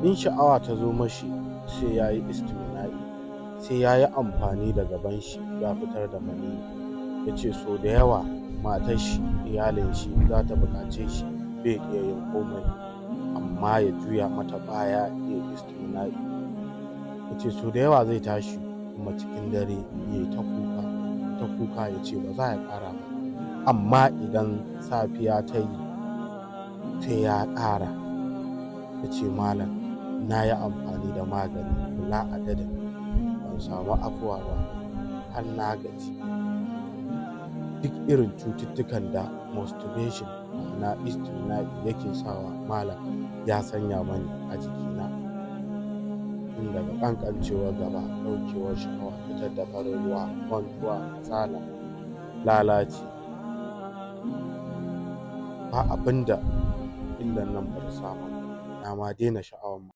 In sha'awa ta zo mashi, sai ya yi istimna'i, sai ya yi amfani da gaban shi ya fitar da maniyyi. Ya ce so da yawa matar shi, iyalin shi, za ta buƙace shi, bai iya yin komai amma ya juya mata baya ya yi istimna'i. Ya ce so da yawa zai tashi kuma cikin dare ya yi ta kuka, ta kuka, ya ce ba za ya ƙara ba, amma idan safiya ta yi sai ya ƙara. Ya ce, "Malam, na yi amfani da magani bila adadin, ban samu afuwa ba, har na gaji." Duk irin cututtukan da masturbation, ma'ana istimna'i, yake sawa, malam, ya sanya mani a jikina, tun daga ƙanƙancewar gaba, ɗaukewar sha'awa, fitar da farin ruwa, mantuwa, kasala, lalaci. Ba abinda illan nan bata sa min. Na ma daina sha'awar.